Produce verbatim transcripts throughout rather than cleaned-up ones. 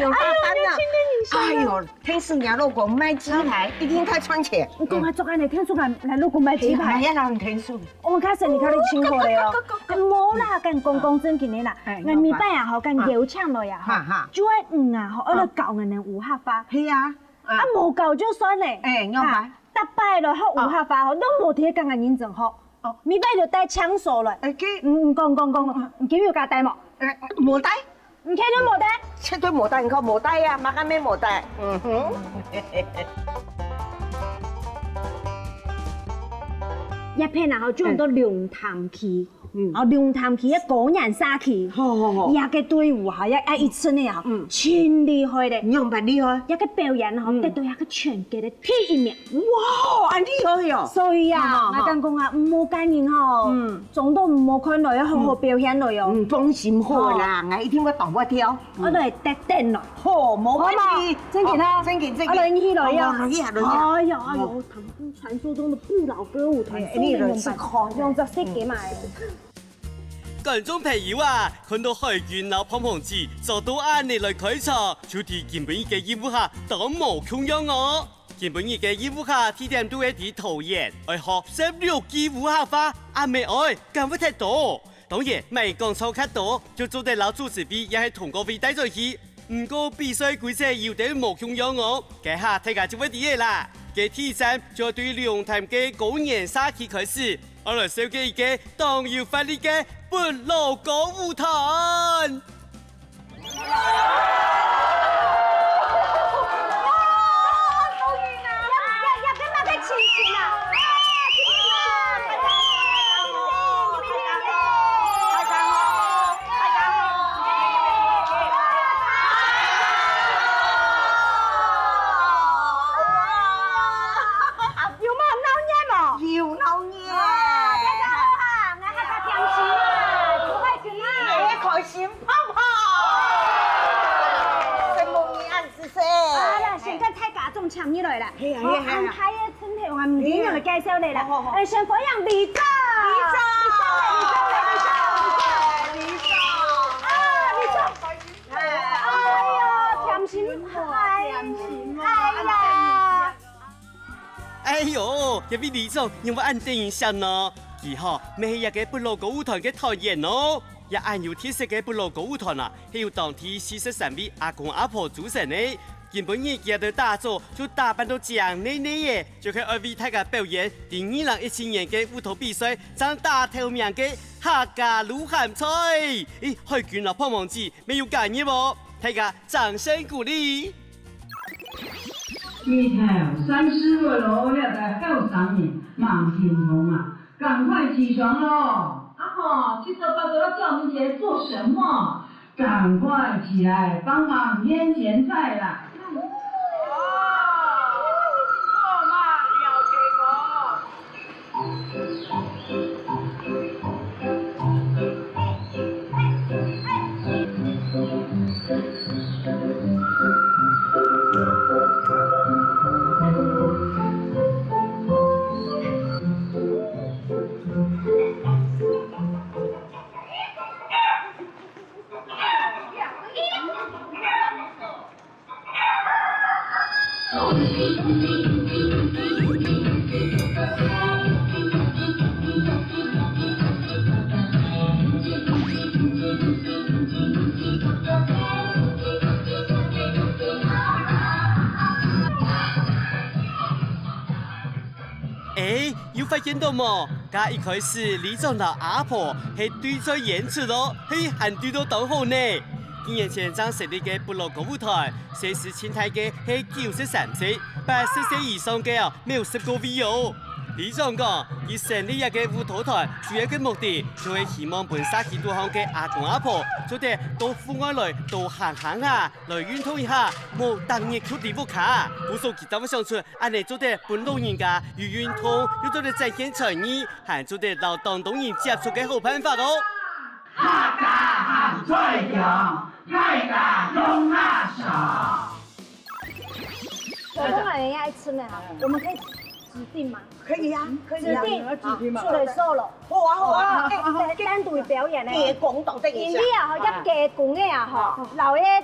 有打扮啊。哎呦，你有青年影响啊。哎呦，聽說你老公賣雞排，一定太賺錢。你講啊，做安尼，聽說俺，俺老公賣雞排。哎呀，買呀，老公聽說。我們開始你看你辛苦了哦。無啦，敢講講正經的啦，哎，俺每擺啊吼，敢邀請來啊吼，哈哈。就愛嗯啊吼，愛來教俺的有客話。係啊，啊無教就算了，哎，要不然？啊，逐擺來學有客話吼，攏無提講俺認真學。 哦，每擺就帶槍手來。哎，佢，嗯，講講講，你今日有佮帶無？哎，無帶。你今日無帶？絕對無帶，你看無帶呀，麼个乜無帶。嗯哼。這片啊，吼，就安到龍潭區。嗯。哦，龍潭區个高原社區。好好好。這个隊伍哈，也也一陣个哈，嗯。真厲害咧。仰般厲害？這个表演哈，嗯。得到這个全國个第一名。 哇，恁厲害哦！所以啊，嗯，嗯，嗯。𠊎敢講啊，毋好驚人吼，嗯。總都毋好看來，愛好好表現來哦。嗯，放心好啦，嗯。𠊎一定會當活跳。我都會得等來。好，無問題。好嘛，正經啊。好，正經，正經。啊，來，你去來呀。好，來去啊，來去啊。哎呀，哎呦，好。唐詩傳說中的不老歌舞團，哎，你來試看。用這色給買。 觀眾朋友啊，看到海軍摎胖胖姐做到恁呢來開場，就知今晡日个任務客當無共樣哦。今晡日个任務客地點都係在桃園，愛學十六句有客話，阿姆哀，敢會忒多？當然，莫講錯較多，就做得摎主持位也係通告位帶轉去。 毋過比賽規則有兜無共樣哦，這下大家就會知了啦。該第一站就對龍潭个高原社區開始，愛來紹介一個當有活力个不老歌舞團。 有無鬧熱無？有鬧熱。大家好哈，𠊎客家甜心啊，不會停啊。你也開心泡泡。承蒙你恁仔細。哎呀，先跟大家總請你來了。係啊，係啊，係啊。哦，安排个陳培，𠊎毋知仰般介紹你了。好，好，好。呃，先歡迎里長。里長。里長，里長，里長。里長。啊，里長。 哎喲，甜心，哎呀。哎喲，這位里長仰會恁得人惜呢？佢吼，乜係這個不老歌舞團个團員哦。這恁有特色个不老歌舞團啊，係由當地四十三位阿公阿婆組成个。今晡日佢兜打早就打扮到靚膩膩个，就係愛為大家表演在二零一七年个舞蹈比賽正打頭名个客家滷鹹菜。咦，海軍摎胖胖姐， 乜有加入哦，大家掌聲鼓勵。日頭三十度咯，這個後生人吂停動啊，趕快起床咯！啊吼，七早八早要叫我們起來做什麼？趕快起來幫忙添鹹菜啦！ 欸，有發現到無？該一開始里長摎阿婆係對嘴演出哦，嘿，還對到當好呢！幾年前正成立个不老歌舞團， 歲數盡大个係九十三歲，八十歲以上个哦，乜有十個位哦。里長講，佢成立這個舞蹈團主要个目的，就係希望分社區肚項个阿公阿婆做得到戶外來多行行啊，來運動一下，莫逐日囥在屋下。故所佢正會想出恁呢做得分老人家又運動，又做得展現才藝，還做得摎當多人接觸个好辦法哦。 客家鹹菜香，大家共下嘗。我們好像也愛吃呢哈，我們可以指定嗎？可以啊，可以啊。指定，指定嘛。好，出來show了。好啊，好啊，欸，欸，單獨表演呢。雞公到底一下。因為啊，吼，這雞公个啊，吼，啊。摎該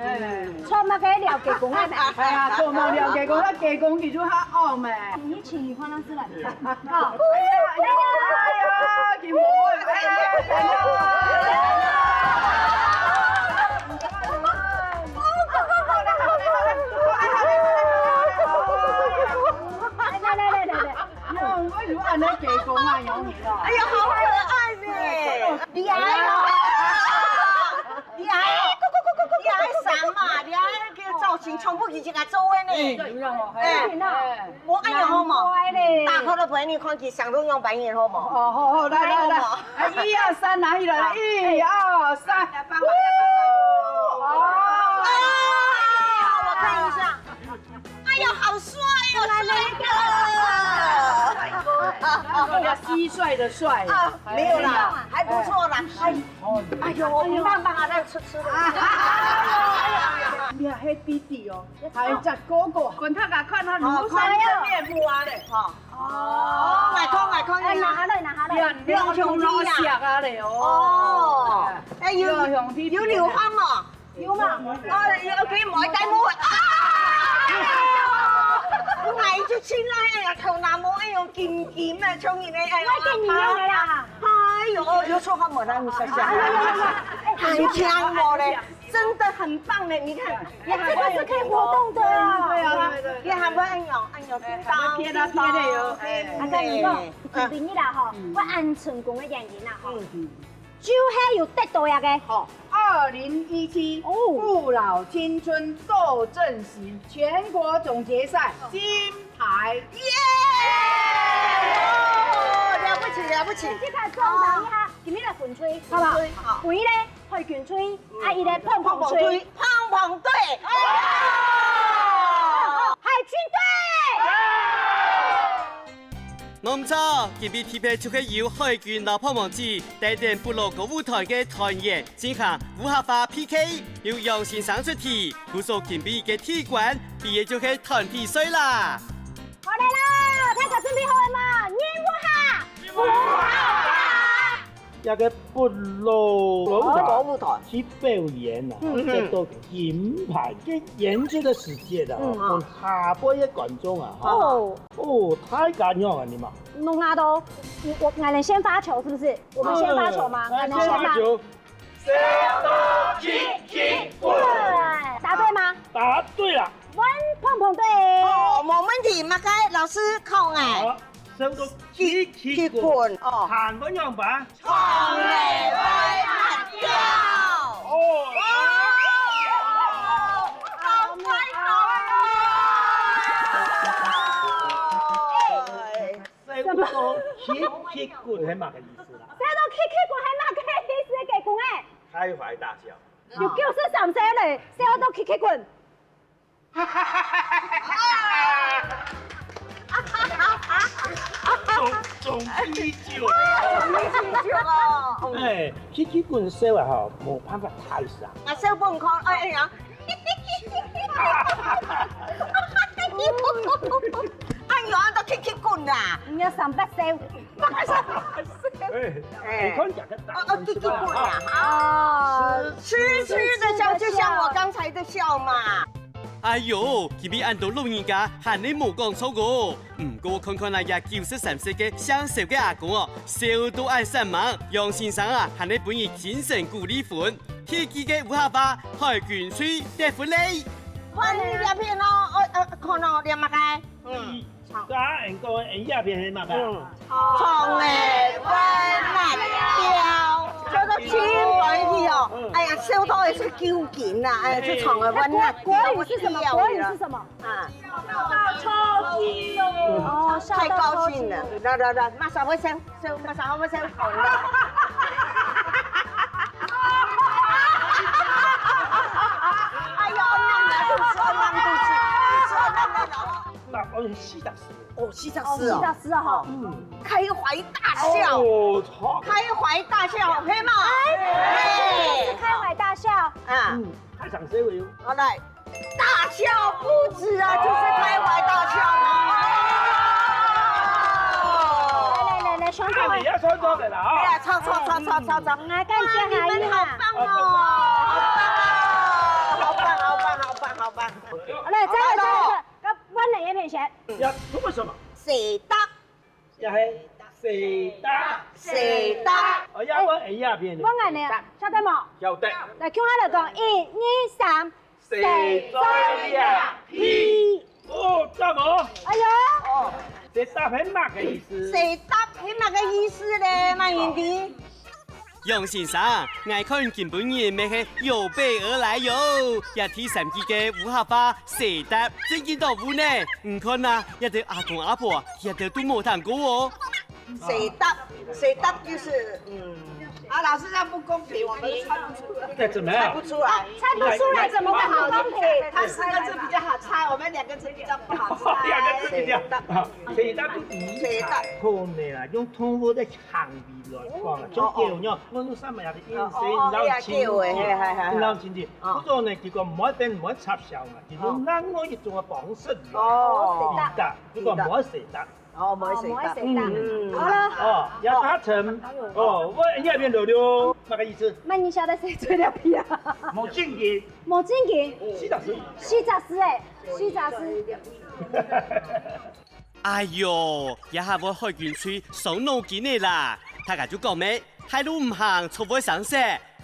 哎，著麼个尞雞公啊？哎呀，著無尞雞公，該雞公佢就較惡咩。你請你換那隻來。好。哎呀，哎呀，哎呀，佢無，哎呀，哎呀。來來來來來。 哦，為什麼恁樣雞公啊，有你咯？哎呀，好可愛呢！你愛哦，你愛，你愛衫嘛，你愛个造型全部佢自家做个呢。哎，有影哦，哎，哎，無恁樣好無？難怪咧。打開來分你看，佢想到樣般樣好無？哦，好，好，來，來，來，好無？哎，一二三，拿起來，一二三，哦，哎呀，我看一下。 哎呀，好帥哦，帥哥！蟋蟀的帥。啊，沒有啦，還不錯啦。哎，哎呦，我們棒棒啊，那吃吃的。你還黑弟弟哦，還在哥哥，滾他看看，廬山真面目啊嘞。好。哦，來看，來看，哎，拿下來，拿下來。兩兄弟啊。老色啊嘞，哦。哦，哎，有，有流汗嘛？ 有嘛？哦，有，可以摸一下摸。啊！我買一隻親愛个頭那摸，哎喲，金金个，像你个，哎喲，我跟你一樣的啦。哎喲，有說話無啦，你想想。哎呀呀呀呀！哎，很強哦嘞，真的很棒嘞，你看，哎，這個是可以活動的啊。對啊，對對對。你還會哎喲，哎喲，哎，還會撇啊撇的喲。哎，啊，跟你講，嗯。今日啦吼，嗯。我恁成功的原因啦吼，嗯。 就係有得到這個。好，二零一七哦。不老青春鬥陣型全國總決賽金牌。耶！哦，了不起，了不起。這個掌聲一下，今日來分隊，好不好？分隊，好。分一個海軍隊，啊，一個碰碰隊。碰碰隊。哦！海軍隊！ 無毋著，今晡日特別就係由海軍摎碰碰隊帶等部落歌舞團个團員進行烏客話PK，由楊先生出題，故所今晡日个第一關比个就係團體賽啦。好來啦，大家準備好了嗎？任務下！任務下！ 這個部落歌舞團去表演啊，嗯。得到金牌。該演出个時節啊，嗯。下背个觀眾啊，哦。哦，大家仰般呢嘛？弄啊都，我，我，𠊎等先發球是不是？我們先發球嗎？嗯，𠊎等先發。先發球。對，答對嗎？答對了。換碰碰隊。哦，無問題，麼个老師講欸。好，先到 去，去滾。哦。還會仰般？唱了會爛掉。哦。好快樂哦。哎。笑到去，去滾係麼个意思啦？笑到去，去滾係麼个意思？雞公欸。開懷大笑。有九十三歲了，笑到去，去滾。 中，中第九。中第九哦。哎，去，去滾笑啊吼，無辦法大聲。啊，笑分看，哎，哎呀。哎喲，恁多去，去滾啦。你要三八笑。哎，哎。你看這個答案哦，哦，去，去滾啦。是吧？哦。痴痴的笑，就像我剛才的笑嘛。 哎喲，今晡日恁多老人家還係無講著哦。毋過看看啊，這九十三歲个姓蕭个阿公哦，笑到恁煞猛，楊先生啊，還係分佢精神鼓勵分。第二個烏客話，海軍隊得分咧。換你這片哦，哦，呃，看哦，你麼个？嗯。 家人講个，𫣆這片係麼个？嗯。唱了會爛掉。笑到盡歡喜哦。嗯。哎呀，笑到也係揪筋啊，哎呀，就唱了會爛掉。國，國語是什麼？國語是什麼？啊。超級哦。哦，笑到超級。太高興了。來，來，來，馬上會笑，笑，馬上會笑，好了。哎喲，恁難讀書，恁難讀書，恁難讀書。答案係四十四。哦，四隻字哦。哦，四隻字哦，吼。嗯。開懷大笑。哦，超。開懷大笑，係無？哎，係。是開懷大笑。啊。嗯，開場笑話。好，來，大笑不止啊，就是開懷大笑嘛。來，來，來，來，雙手。哎，你要雙手的啦，啊。哎呀，超，超，超，超，超，超。哎，感謝阿姨哈。哇，你們好棒哦。好棒，好棒，好棒，好棒。好，來，再來，再來，再來。 該換另一片先。要做什麼？細答。也係細答。細答。哦，要換A啊片呢？換𠊎呢，曉得無？曉得。來，共下來講，一、二、三，細嘴裂皮。哦，怎麼？哎喲。哦，細答係麼个意思？細答係麼个意思咧？麼人知？ 楊先生，𠊎看今晡日乜係有備而來喲！這第三句个烏客話細答正經當烏呢！你看啊，這兜阿公阿婆，這兜都無聽過哦。細答，細答就是，嗯，啊，老師這樣不公平，我們猜不出來。那怎麼樣？猜不出來。猜不出來怎麼會好公平？他四個字比較好猜，我們兩個字比較不好猜。兩個字比較好。細答不比猜，可能啊，用通過的 行為來講啊，像狗樣，我都上面有个音聲，哦，哦，哦，你要清楚，哎呀，狗哎，嘿，嘿，嘿，嘿。你要清楚。哦。不過呢，佢講毋好分，毋好插潲啊，佢用另外一種个方式來哦。表達，佢講毋好細答。哦，毋好細答。哦，毋好細答。嗯。好了。哦，也達成。哦，我這片溜溜，麼个意思？那你曉得細嘴裂皮啊？無正經。無正經。四隻字。四隻字哎，四隻字。 哎喲，這下會海軍吹傷腦筋个啦！大家就講咩，大路毋行，出會生事，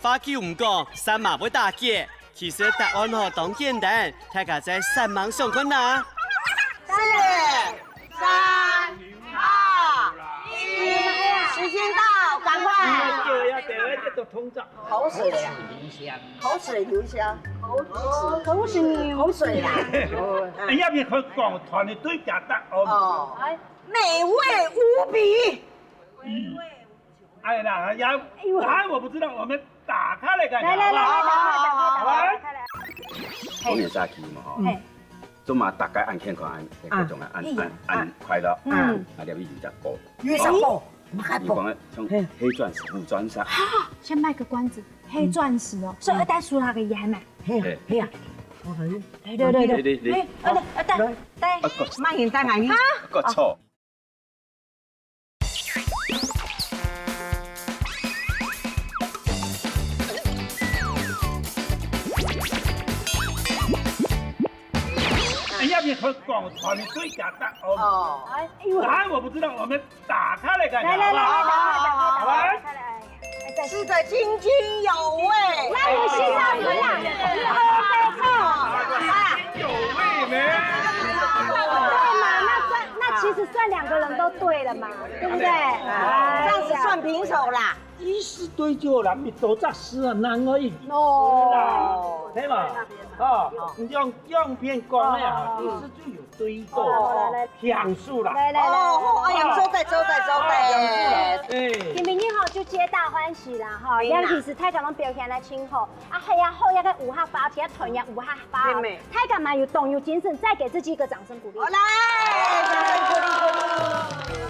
話久毋講，舌嫲會打結。其實答案吼當簡單，大家再煞猛想看啊！四、三、二、一，時間到，趕快！對呀，對呀，這都通脹。 口水流香。口水流香。口水。口水啦。哎呀，你可以講團的對假答案。哦。哎。美味無比。嗯。哎呀，呀，哎呦。答案我不知道，我們打開來看看，來，來，來，好不好？來，來，來，打開來，打開來，打開來。好，來。講一下去嘛，吼。嘿。 祝嘛大家恁健康，恁，啊，各種啊，恁，哎呀，恁，恁快樂。嗯。啊，這位有隻寶。有隻寶，麼个寶？你講个像，嘿，黑鑽石、烏鑽石。哈，先賣個關子，黑鑽石哦，所以愛戴手鐲个也還買。嘿啊，嘿。嘿啊。我很，對，對，對，對。對，對，對。哎，哎，哎，戴，戴。啊，個，慢點戴，慢點。哈？個錯。 哎呀，你可以講團隊假答案。哦。哎，哎呦。答案我不知道，我們打開來看看，來，來，來，好不好？來，來，來，來，好吧。來，來，來，來。 吃得津津有味。那你欣賞怎麼樣？有味沒？對嘛，那算，那其實算兩個人都對了嘛，對不對？哎呀。這樣子算平手啦。一字對就好啦，你多隻字啊，難而已。哦。對嘛？哦，你這樣，這樣變光了呀，哦。一字就有 對過，哦，來，來。享受啦。來，來，來，來。哦，哎呀，收得，收得，收得。哎。今晡日吼，就皆大歡喜啦，吼，對啦。尤其是大家攏表現得真好，啊，係啊，好，這個烏客話，其他團員烏客話哦，對，妹。大家嘛有動有精神，再給自己一個掌聲鼓勵。好，來，掌聲鼓勵，鼓勵。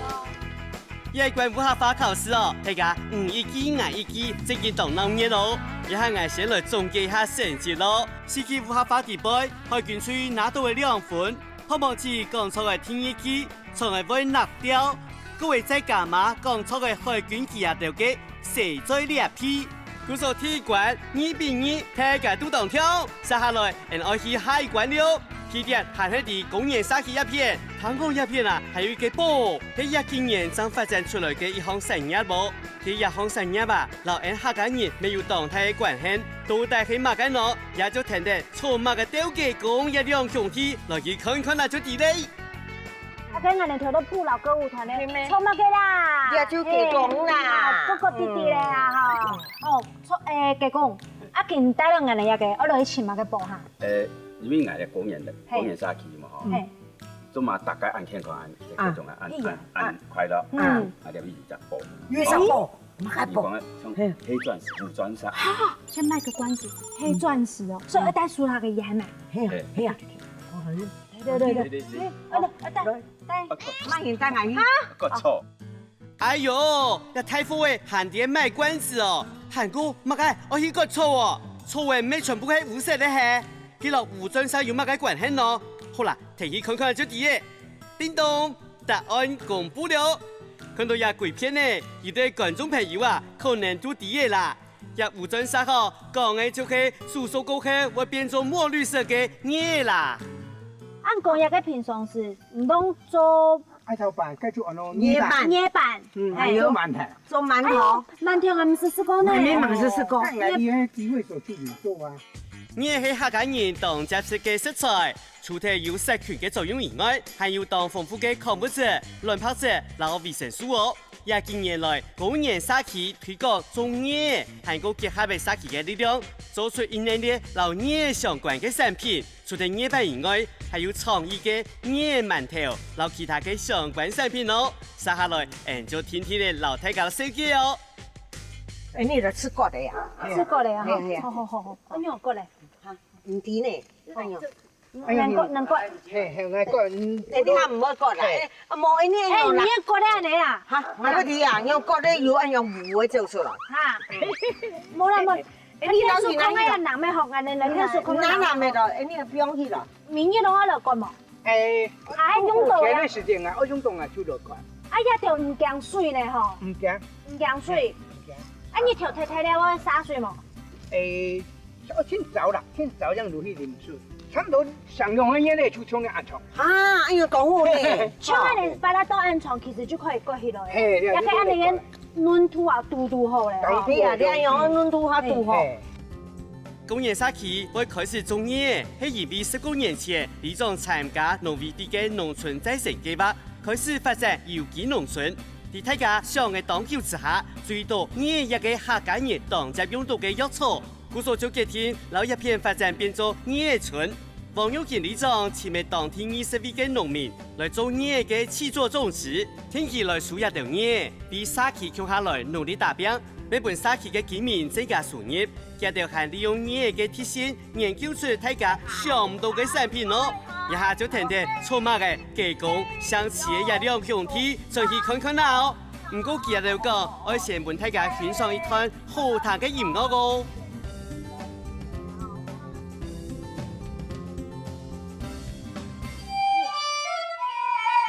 這一關烏客話考試哦，大家五一句，𠊎一句，正經當鬧熱哦。這下𠊎先來總結一下成績咯。四句烏客話底背，海軍隊拿到个兩分， 泡泡姐講著个第二句，唱个會落調。各位在家嘛講著个海軍佢啊兜个細嘴裂皮。故所第一關，二比二，大家都當暢。接下來，𠊎愛去下一關了。地點還係在公園社區這片。聽講這片啊，還有一個寶，係這幾年正發展出來个一項產業哦。 佢這項產業啊，摎𠊎客家人乜有當大个關係，到底係麼个呢？也就跈等著麼个鬥雞公這兩兄弟來去看看啊就知咧。啊，該𠊎兜頭到不老歌舞團呢，著麼个啦？這就雞公啦。嘿，哥哥弟弟咧啊，吼。哦，著，欸，雞公，啊，今帶了𠊎兜這個，愛來尋麼个寶哈？欸，因為𠊎兜公園个，嘿。公園社區嘛，吼。嘿。 祝嘛大家恁健康，恁，啊，各種啊，恁，哎呀，恁，恁快樂，嗯。啊，這位有隻寶。有隻寶，麼个寶？你講个像，嘿。黑鑽石、烏鑽石。哈，先賣個關子，黑鑽石哦，所以愛戴手鐲个也還買。嘿啊，嘿。嘿啊。哦，好像對對對，對對對。哎，哎，哎，帶帶，慢點帶俺去。啊，割草。哎喲，這大貨仔還在賣關子哦，還過麼个愛去割草哦？草仔毋係全部係烏色个係？佢摎吳尊山有麼个關係呢？好啦，跈去看看就知咧。叮咚，答案公布了。看到這歸片呢，有兜觀眾朋友啊，可能都知咧啦。 這吳尊山吼，講个就係煮熟過後會變做墨綠色个艾啦。恁講這个平常時，毋通做艾草粄，該就安到艾粄。艾粄，嗯，哎，還有做饅頭。做饅頭。哎喲，饅頭𠊎毋識食過呢。𠊎也毋識食過。哎呀，你个機會就去做啊。艾係客家人當接受个食材，除忒有殺菌个作用以外，還有當豐富个礦物質、卵白質摎維生素哦。 這幾年來，高原社區推廣種艾，還過結合了社區个力量，做出一系列摎艾相關个產品。除忒艾粄以外，還有創意个艾饅頭摎其他个相關產品哦。接下來，𫣆就定定仔摎大家紹介哦。哎，你就試過个呀？試過个呀，嘿，嘿。好好好好，哎喲，過來。哈，毋知呢，哎喲。 哎呀，能夠，能夠。嘿，嘿，來過，嗯。哎，你還毋會過來？嘿。哎，啊，無，哎，你哎，你也過來呢啊？哈，毋會的啊，用過來有，哎，用舞的走出來。哈，無啦，無。哎，你老是拿去了。人要學，俺人要學。拿拿沒了，哎，你也不用去了。明日的話來過無？哎，啊，用到呀。有閒的時間啊，我用到啊，就來過。哎呀，就毋驚水呢吼。毋驚。毋驚水。毋驚。啊，你頭太太了，我灑水無？哎， 哦，盡早啦，盡早樣落去淋水，差不多上用个月咧就像个恁長。啊，哎呀，講好咧。像恁樣，把它到恁長，其實就可以過去了。嘿，也可以恁樣个溫度啊，堵堵好咧。對啊，你愛用溫度較堵好。嘿。高原社區會開始種艾，係因為十過年前，里長參加農委會个農村再生計畫，開始發展有機農村。在大家想个當久之下，注意到艾這个客家人當接用到个藥草， 故所就決定摎這片發展變做艾村。黃玉琴里長尋了當地二十位个農民來做艾个試作種植，定期來收這兜艾，為社區共下來努力打拚，乜分社區个居民增加收入。佢兜還利用艾个特性研究出大家想毋到个產品哦。這下就跈等草蜢仔、雞公、生趣个這兩兄弟轉去看看啦哦。毋過佢兜講，愛先分大家欣賞一段 好聽个音樂哦。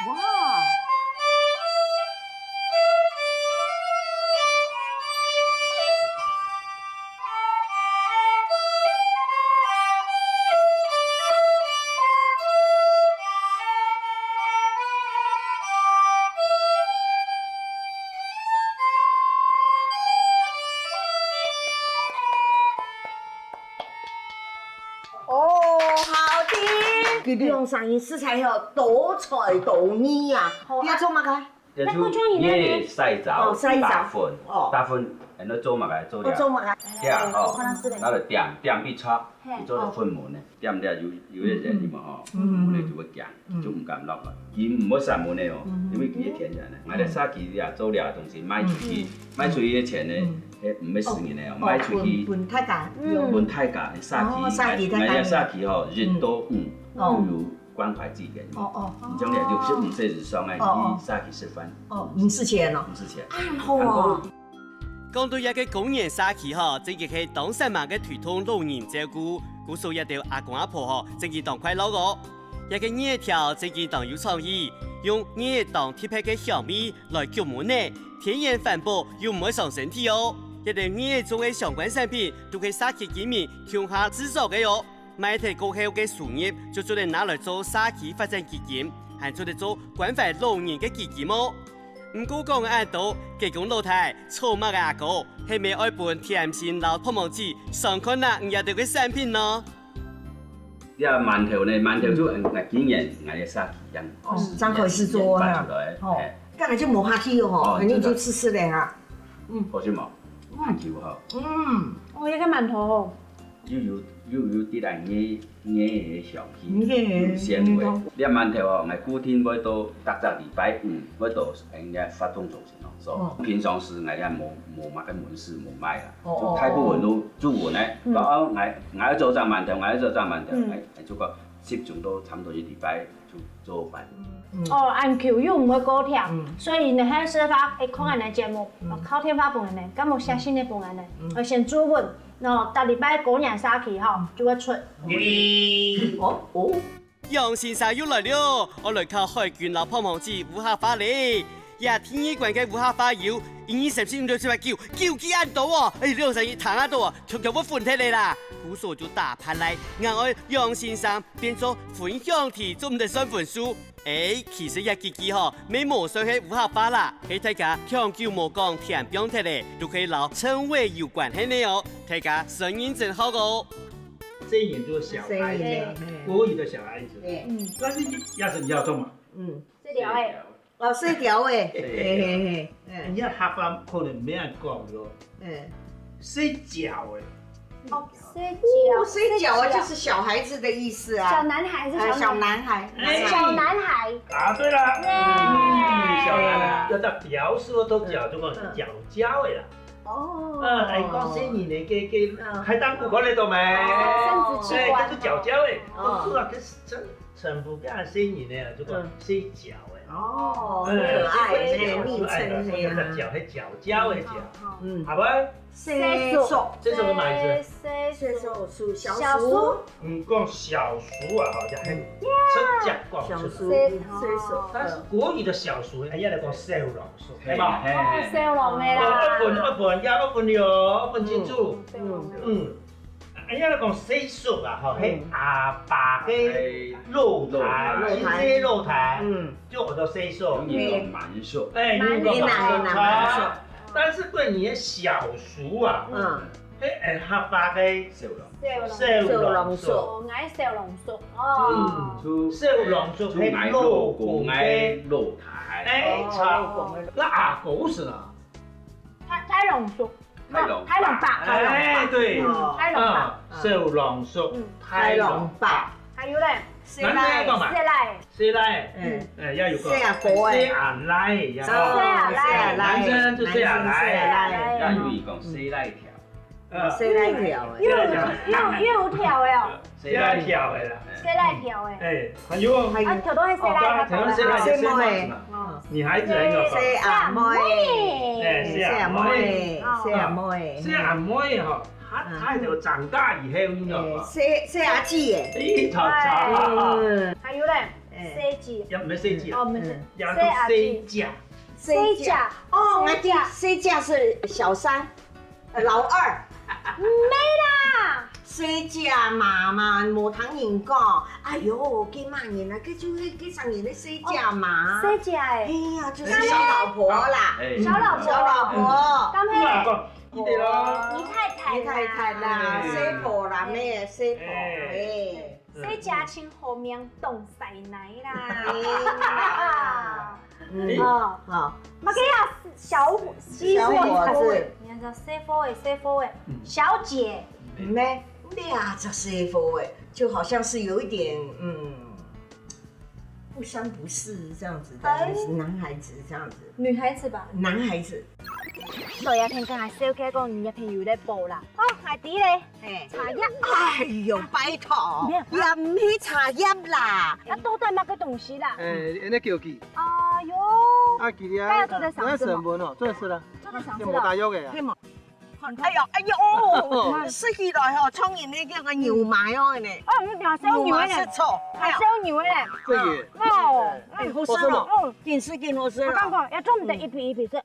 哇！哦，好聽。佢兩儕人實在係多才多藝啊！好啊。你愛做麼个？這就艾曬燥，哦，曬燥。打粉，哦。打粉，然後做麼个？做了。哦，做麼个？對啊，哦，吼，可能係咧。拿來點，點一撮，嘿，佢做得粉末呢。哦。點了有，有个人嘛吼，嗯。粉末呢就會驚。 嗯。就毋敢落啊。佢毋會散文的哦，嗯。因為佢係天然的。嗯。𠊎兜社區也做了个東西，賣出去，嗯。賣出去个錢呢，嗯。係毋係私人的哦，哦，賣出去。分，分大家。嗯。分大家，社區，哦，社區大家。𠊎兜社區吼，一到五，嗯。哦。都有關懷據點。哦，哦。你將來六十五歲以上啊，哦，哦。你去社區食飯。哦，毋使錢哦。毋使錢。啊，好啊。還過 講到這个高原社區吼，正經係當煞猛个推動老人照顧，故所這兜阿公阿婆吼，正經當快樂哦。這个艾條正經當有創意，用艾當特別个香味來降溫呢，天然環保又毋會傷身體哦。這兜艾做个相關產品，都係社區居民共下製作个哦。賣忒過後个收入，就做得拿來做社區發展基金，還做得做關懷老人个基金哦。 毋過講恁多，雞公老弟、草蜢个阿哥，係毋係愛分甜心摎泡沫子嚐看啊，你這兜个產品呢？這饅頭呢，饅頭就，嗯。嗯，今年𠊎个社區樣。哦，正開始做啊。發出來，哦，嘿。剛才就無客氣哦，吼，哦，肯定就試試咧哈。嗯。好食無？嗯。客氣無？嗯。哦，這个饅頭哦。 又有，又有滴來艾，艾个香氣，嗯，有鮮味。嗯。這饅頭哦，𠊎固定會到逐隻禮拜五，會到人家活動中心哦，所以，哦。平常時𠊎也無，無麼个門市無賣啦，哦，就大部分都煮完呢，嗯。然後𠊎，𠊎愛做隻饅頭，𠊎愛做隻饅頭，嗯。哎，哎，就講集中到差不多一禮拜就做完。哦，恁久又毋會過忝，所以呢，還有適合愛看恁个節目，靠電話分恁呢，敢無寫信个分恁呢，愛先注文，喏，逐禮拜過年社區吼就會出。哦哦。楊先生又來了，愛來考海軍摎胖胖子烏客話咧。 這第二關个烏客話有一二三四五六七八九，九句恁多哦！哎，兩儕一聽啊到哦，強強會昏忒咧啦！故所就打拍來，𠊎愛楊先生變做分享題，做毋得算分數。哎，其實這幾句吼，乜無算係烏客話啦，係大家長久無講，忝放忒咧，都可以摎稱謂有關係呢哦。大家先認真學哦。細人就小孩子，細人，嘿。國語的小孩子。對。嗯。但是也是比較重嘛。嗯。這條欸。 哦，細條欸，嘿嘿嘿，嗯，你看客話可能毋會恁講咯。嗯，細腳欸。哦，細腳，哦，細腳啊，細腳。就是小孩子的意思啊。小男孩還是小女孩？呃，小男孩。哎。小男孩。答對了。耶。嗯，小男孩，要到表示到腳，就講係腳腳欸啦。哦。嗯，哎，講細人呢，个，个，嗯。還當古怪咧，懂沒？生殖器官。哎，這是腳腳欸，哦。都是啊，可是真 稱呼這細人呢，就講細腳欸。哦，嗯，可愛，細腳，可愛的，昵稱，所以叫腳，係腳腳个腳。嗯。好吧？細叔。細叔係麼个意思？細叔，小叔。嗯，講小叔啊，吼，就係直接講出來。小叔，細叔。但是國語的小叔呢，哎，也來講小郎叔，對吧？哦，小郎个啦。哦，愛分，愛分，也愛分了，愛分清楚。嗯，小郎个。嗯。 哎，人家講細叔啊，吼，嗯。係阿爸个老弟，老弟。親生老弟，嗯。就叫做細叔。有人講滿叔。哎，有人講滿叔。滿叔。但是對你个小叔啊，嗯。係，哎，客話个小郎。小郎叔。小郎叔。哦，𠊎小郎叔，哦。嗯，小郎叔係老公个老弟。哎，哦，老公个。那阿哥係哪？大，大郎叔。 大郎伯。大郎伯。哎，對。嗯，大郎伯。啊，小郎叔，嗯。大郎伯。還有咧？細倈。男的要幹嘛？細倈。細倈。嗯。哎，要有個細阿哥欸。細阿倈，要。哦，細阿倈。男生就細阿倈。男生細阿倈。要有一個細倈條。嗯。細倈條欸。又有，又有，又有條欸哦。 細倈條个啦。細倈條个。哎，還有哦。啊，條都係細倈，哦，剛剛講到細倈，細妹。細妹嘛。哦。女孩子還有什麼？細阿妹。哎，細阿妹。細阿妹。哦。細阿妹吼，她，嗯。她就長大以後，你知道嗎？哎，細，細阿姊耶。哎，吵吵。嗯。還有咧，哎。細姊。也毋係細姊啊。哦，毋係。嗯。也叫細姊。細姊。哦，細姊。我知，細姊係小三。 呃，老二。毋係啦。細姊嘛，嘛，無聽人講，哎喲，該麼人啊，該就係該生人个細姊嘛。哦，細姊欸。哎呀，就是小老婆啦。哎。小老婆。小老婆。敢係？你阿公，記得咯。你太太啦。你太太啦，哎。細婆啦，咩，細婆，哎。哎。 細姊盡好命當師奶啦。嗯。哦。好。麼个啊，小伙，小伙子。人家說細伙仔，細伙仔，嗯。小姐。毋係，這隻細伙仔，就好像是有一點，嗯，不三不四這樣子的，哎。男孩子這樣子。女孩子吧。男孩子。所以啊，聽講啊，小姐講你女朋友咧補啦。哦，𠊎知咧。 嘿。茶葉。哎喲，拜託，無啊。也毋係茶葉啦。啊，到底麼个東西啦？哎，恁樣叫佢。哎喲。啊，佢啊，該要做得上市嗎？那成分哦，做得食啦。做得上市了。這無打藥个啊。係無？哎喲，哎喲，食起來吼，像人那個牛嫲哦，呢。哦，你講燒牛呢？牛嫲食草，啊，哎喲。燒牛呢？這個。哦，哎，好食哦，好食哦。嗯，緊食緊好食哦。我感覺要專門一批一批食。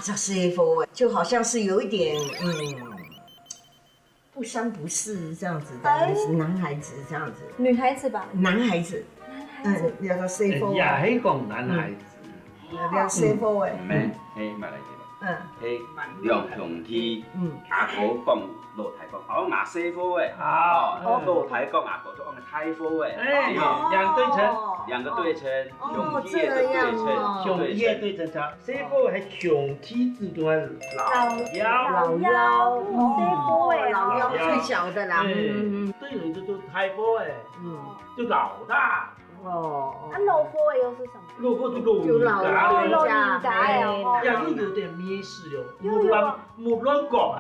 這隻細伙仔，就好像是有一點，嗯，不三不四這樣子的，哎。男孩子這樣子。女孩子吧？男孩子。男孩子。嗯，這隻細伙仔。也係講男孩子。嗯。 這細伙仔。毋係，係麼个來个？嗯。係兩兄弟，嗯。阿哥講，老弟講，哦，𠊎細伙仔，啊，哦，嗯。老弟講阿哥就講大伙仔，哎，哦。兩對稱。兩個對稱，哦，兄弟个對稱，這樣哦。兄弟个對稱，細伙仔係兄弟之中个老幺。老幺，嗯，細伙仔啊。老幺最小的啦。哎，嗯，嗯，嗯。對人就做大伙仔，嗯。就老大。哦，啊，老貨个又是什麼？老貨就老人家了。就老人家。老人家了，哎，哦。也有點咩事喲，又有啊。莫亂，莫亂講啊。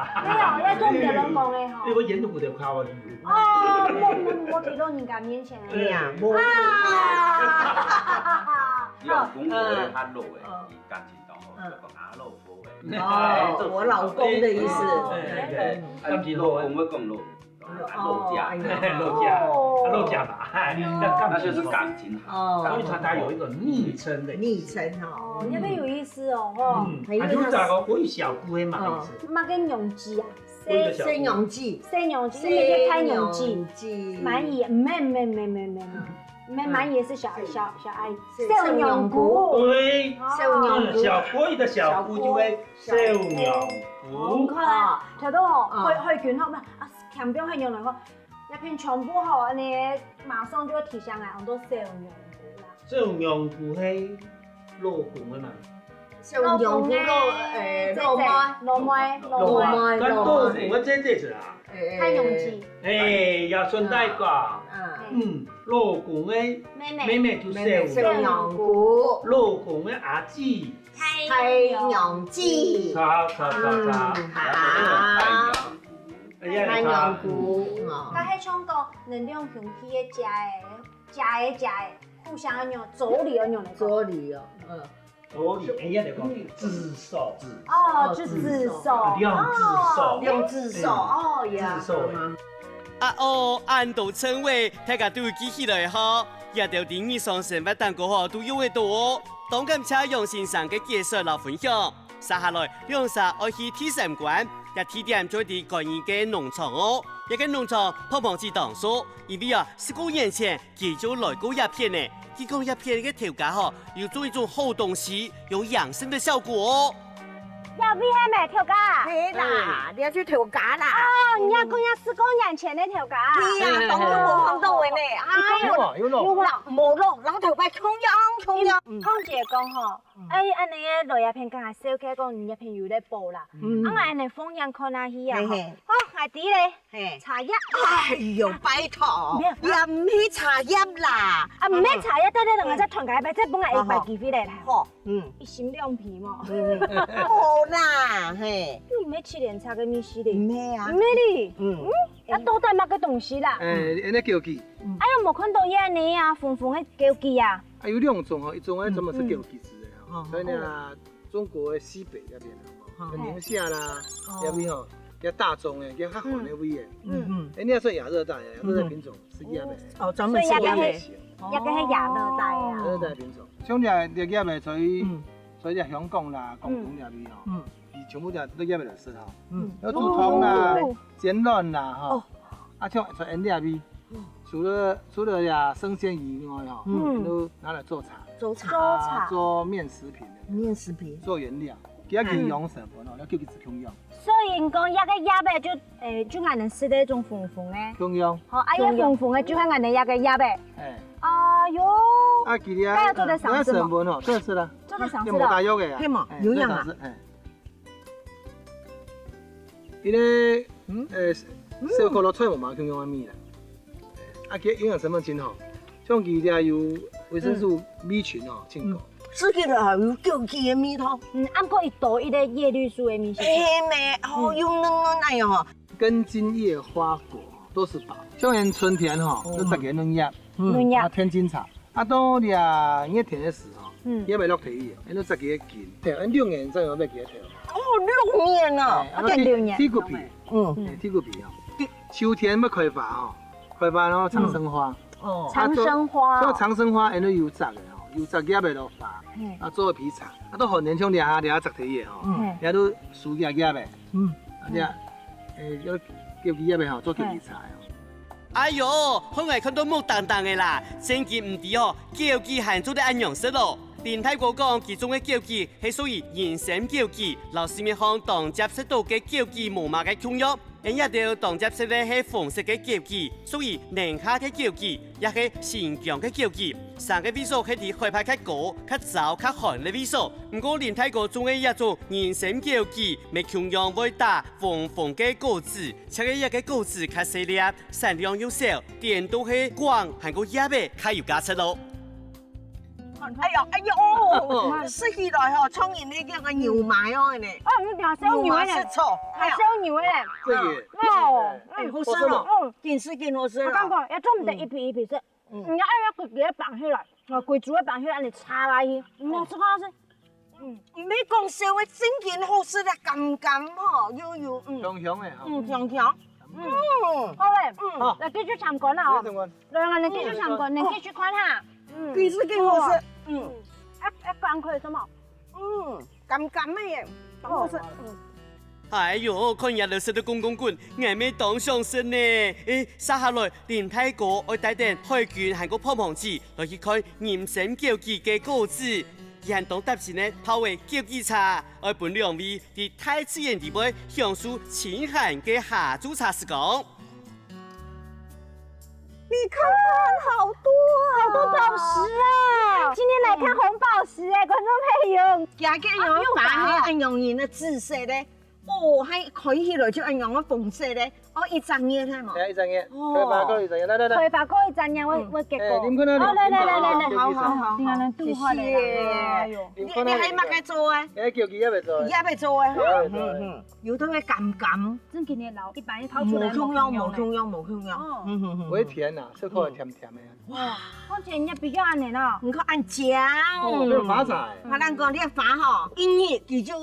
沒有，要重點亂講个吼。因為演得有點卡哇伊。哦，莫，莫，莫提老人家面前。哎呀，莫。啊。你若講老个較老个，嗯。佢感情當好，嗯。就講啊老貨个。哦，我老公的意思。哎，哎，哎，哎，老公會講老人。 老家，哦，哎呀。老家，哦。老家嘛，哎，嗯。那，那就是感情好。哦。所以他，他有一個昵稱的意思。昵稱哈。哦，那個有意思哦，吼。嗯，還有他，啊，就講哦，我有小姑的嘛，哦。意思。麼个娘子啊？我有個小姑。細娘子。細娘子，你們就大娘子。細娘子。滿姨，毋係，毋係，毋係，毋係，毋係。 毋係滿姨是小，小，小阿姨，小，小娘姑。對。哦。小娘姑。嗯，小郭姨个小姑就係小娘姑。你看啊，哦。頭到哦，哦。海，海軍吼，啊，強調海洋來講，一片全部吼，恁呢馬上就會提醒來，安到小娘姑啦。小娘姑係老公个嘛。 小娘姑老，老公个，欸，老妹，姐姐，老妹，老妹。老妹，老妹。但老公个姐姐係啊。欸，欸。大娘子。欸，也順帶講。啊。嗯，老公个妹妹。妹妹就小娘。妹妹小娘姑。老公个阿姊。大娘子。大娘子。著，著，著，著。嗯，好。大娘姑。哎呀，大娘姑，哦。該係像講，恁兩兄弟个姐仔，姐仔，姐仔，互相恁樣，嘖哩恁樣來講。嘖哩哦，嗯。 所以，哎呀，就講子嫂。哦，就子嫂。啊，兩子嫂。哦。兩子嫂，哦，呀。子嫂，哎。啊哦，恁多稱謂，大家都有記起來吼。這兜在日常生活當中吼，都用得到哦。當感謝楊先生个解說摎分享。接下來，兩儕愛去第三關，這地點就在觀音个農場哦。這个農場，胖胖子當熟，因為啊，十過年前 佢就來過這片呢，佢講這片个頭家吼，有種一種好東西，有養生的效果哦。這位係無頭家？係啦，哎。這就頭家啦。哦，你也講這十過年前个頭家。係啊，當然無看到个呢。哎喲，有咯，有咯。老，無咯，老頭家共樣，共樣。嗯。康姐講吼，嗯。哎，恁呢个來這片，剛才小姐講你這片有咧包啦。嗯。啊，𠊎恁呢放眼看下去啊，嘿嘿。吼。哦，𠊎知咧。 嘿。茶葉。哎喲，拜託，無啊。也毋係茶葉啦。啊，毋係茶葉，等等，等下再傳開一擺，再分𠊎一擺機會咧。好，嗯。一心兩皮嘛。嗯，好啦，嘿。你毋係七輪茶个味緒咧？毋係啊。毋係哩。嗯。嗯？啊，到底麼个東西啦？欸，恁呢枸杞。嗯。哎呀，無看到這呢啊，紅紅个枸杞啊。啊，有兩種吼，一種啊，嗯，專門係枸杞子个吼，嗯。所以呢，哦。 中國个西北該片啊，吼，哦。像寧夏啦，哦。該位吼，較大宗个，較寒个位个。嗯，嗯。欸，你也算亞熱帶个，亞熱帶品種，嗯。係葉个。哦，專門係葉个。所以葉个係，哦。葉个係亞熱帶啊。亞熱帶品種，像這，這葉个，所以，嗯。所以這香港啦、廣東該位吼，嗯。佢全部都，都葉个來食吼。嗯。有煮湯啦、哦。煎卵啦，吼。哦。啊，像，像這位， 除了，除了呀，生鮮以外吼，嗯。都拿來做茶。做茶。做茶。啊，做麵食品的。麵食品。做原料，佢愛營養成分哦，嗯。愛枸杞子共樣。所以講，這个葉仔就，欸，就𠊎等食个一種紅紅个。共樣。好，啊，這紅紅个就係𠊎等這个葉仔。欸。哎喲。啊，佢這，該要做得上市嗎？這成分哦，這是啦。做得上市了。這無打藥个啊。係嗎？哎，有用啊。這上市，哎。 因為，嗯？呃，嗯。燒烤摎菜無麼共樣个味啦。啊，佢營養成分真好，像佢這有維生素B群哦，嗯。真高。嗯。食起來還有枸杞个味道。嗯，啊，毋過佢多一個葉綠素个味緒。哎，咩，哦，嗯。又嫩嫩那樣哦。根莖葉花果都是寶，像人春天吼，哦。就摘个嫩葉，嗯。嫩葉。啊，天津茶。 啊，到這熱天个時候，嗯。也愛落地去，恁樣摘佢个根，對，恁六年正有愛佢个頭。哦，六年啊！哎，啊，啊，等六年。剃，剃骨皮，嗯。哎，剃骨皮哦。秋天愛開花哦，開花然後長生花。嗯。哦。長生花哦。啊，做，做長生花，恁樣有摘个哦，有摘葉个落花，嗯。啊，做皮茶，啊，到寒天像這下，這下摘忒个哦，嗯。這都收葉葉个。 嗯。啊，這，欸，愛枸杞葉个吼，做枸杞茶哦。哎喲，害𠊎看到目瞪瞪个啦，真經毋知哦，枸杞還做得恁樣食咯。林大哥講，佢種个枸杞係屬於人參枸杞，摎市面項當捷食到个枸杞無麼个共樣。𠊎這兜當捷食个係紅色个枸杞，屬於寧夏个枸杞， 也係新疆个枸杞，生个位所係在海拔較高、較燥、較寒个位所。毋過林大哥種个這種人參枸杞，乜共樣會打紅紅个果子，只係這个果子較細粒，產量又少，顛倒係梗還過葉仔較有價值咯。哎呦，哎呦，食起來吼，像人个个牛嫲哦呢。哦，你聽燒牛个呢，牛嫲係草，還燒牛个呢。這也哦，哎，好食哦，嗯，緊食緊好食哦。我感覺也做毋得一皮一皮食，嗯，你愛要規个放起來，哦，規組个放起來，你插落去，嗯，這个好食。嗯，毋係講笑个，真經好食个，甘甘吼，又有，嗯，香香个吼。嗯，香香。嗯，好嘞，嗯，來繼續參觀啦哦。來，來繼續參觀，你繼續看哈。嗯，緊食緊好食。嗯，啊，啊，趕快什麼？嗯，甘甘个耶，當好食。嗯。哎喲，看你兜食到滾滾滾，𠊎乜當想食呢。誒，續下來，林大哥愛帶等海軍還過泡泡子來去看人參枸杞个果子。佢還當貼心个泡个枸杞茶，愛分兩位在大自然裡背享受清閒个下晝茶時光。 你看看，好多啊！好多寶石啊！今天來看紅寶石哎，觀眾朋友。佢个有花，還有恁樣个紫色个，哦，還開起來就恁樣个紅色个，哦，一隻月係無？哎，一隻月，哦。開花過一隻月，來來來。開花過一隻月，𠊎𠊎結果。哎，你看啊，哦，來來來來來，你看啊，好好好好，你看啊，拄好了啦，謝謝。哎喲，你你還麼个做啊？哎，枸杞也未做。也未做啊，也未做。嗯嗯。 有兜會甘甘，正經个摎一般个泡出來無共樣，無共樣，無共樣。哦。嗯哼哼。會甜啊，小可會甜甜个。哇，看起來也比較恁樣哦。你看恁靚。哦，這有花茶哎。啊，咱講這花吼，一日佢就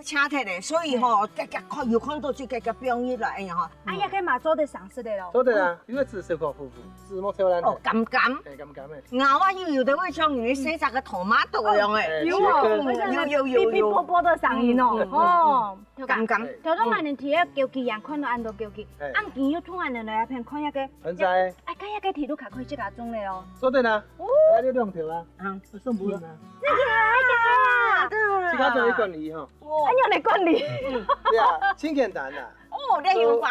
謝忒了，所以吼，遽遽看，有看到就遽遽放入來，哎呀吼。啊，也可以嘛做得上色的咯。做得啊，因為紫色可護膚，紫莫臭爛。哦，甘甘。哎，甘甘个。咬啊，又有的會像你細隻个tomato一樣哎。哎，有哦，有有有有有。嗶嗶啵啵的聲音哦。嗯嗯嗯。哦。 甘甘。頭先𠊎等提个枸杞園看到恁多枸杞，哎。恁近又同𠊎等來這片看一下。還在。哎，看一下，提到較可以自家種个哦。做得啊，哦。哎，你兩條啊，啊，送不了啊。真的啊？自家做一管理哈。哦。還有你管理？對啊，真簡單啊。哦，你有花。